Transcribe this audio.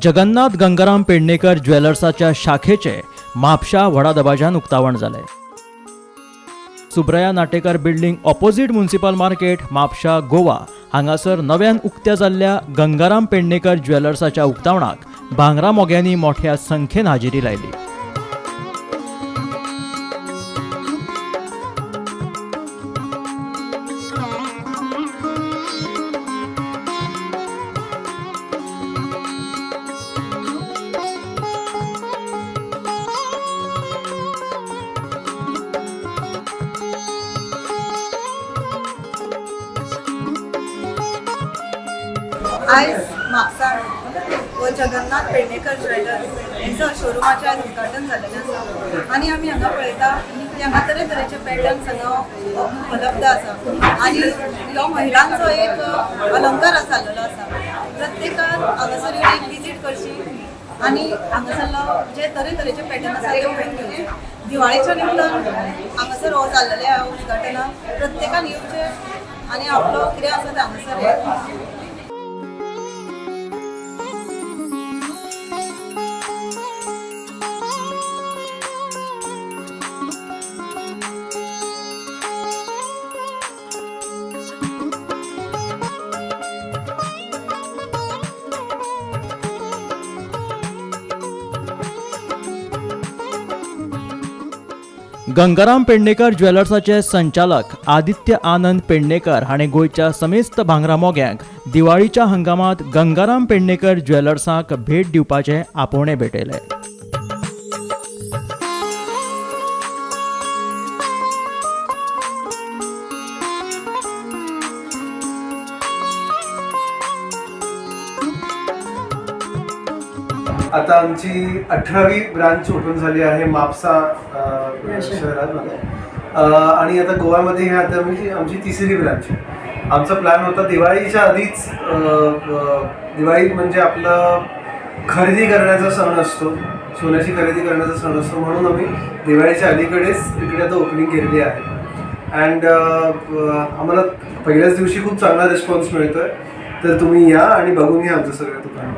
जगन्नाथ गंगाराम पेडणेकर ज्वेलर्साच्या शाखेचे म्हापशा व्हडा दबाज्यान उक्तावण जालें. Subraya Natekar building opposite municipal market, Mapusa, Goa हांगासर नव्यान उक्त्या जाल्ल्या गंगाराम पेडणेकर ज्वेलर्साच्या उक्तावणाक भांगरा मोग्यांनी मोठ्या संख्येन हाजेरी लायली. आयज म्हापसा हो जगन्नाथ पेडणेकर ज्वेलर्स हेंचो शोरुमाचें आयज उद्घाटन जाल्लें आसा आनी आमी हांगा पळयता की हांगा तरेतरेचे पॅटर्न्स हांगा उपलब्ध आसा आनी हो महिलांचो एक अलंकार जाल्लेलो आसा. प्रत्येकान हांगासर येवन एक विजीट करची आनी हांगासरलो जे तरेतरेचे पॅटर्न आसा ते पळोवन घेवचे. दिवाळेच्या निमतान हांगासर हो जाल्लेलें आहा उद्घाटनाक प्रत्येकान येवचें आनी आपलो कितें आसा तें हांगासर हें. गंगाराम पेडणेकर ज्वेलर्साचे संचालक आदित्य आनंद पेडणेकर हाणें गोंयच्या समेस्त भांगरा मोग्यांक दिवाळीच्या हंगामांत गंगाराम पेडणेकर ज्वेलर्साक भेट दिवपाचें आपोवणें भेटयलें. आता आमची 18वी ब्रांच ओपन झाली आहे म्हापसा शहरामध्ये आणि आता गोव्यामध्ये ही आता आमची आमची तिसरी ब्रांच. आमचा प्लॅन होता दिवाळीच्या आधीच, अ, अ, दिवाळी म्हणजे आपलं खरेदी करण्याचा सण असतो, सोन्याची खरेदी करण्याचा सण असतो, म्हणून आम्ही दिवाळीच्या अलीकडेच इकडे आता ओपनिंग केलेली आहे. अँड आम्हाला पहिल्याच दिवशी खूप चांगला रिस्पॉन्स मिळतो आहे, तर तुम्ही या आणि बघून घ्या आमचं सगळं दुकान.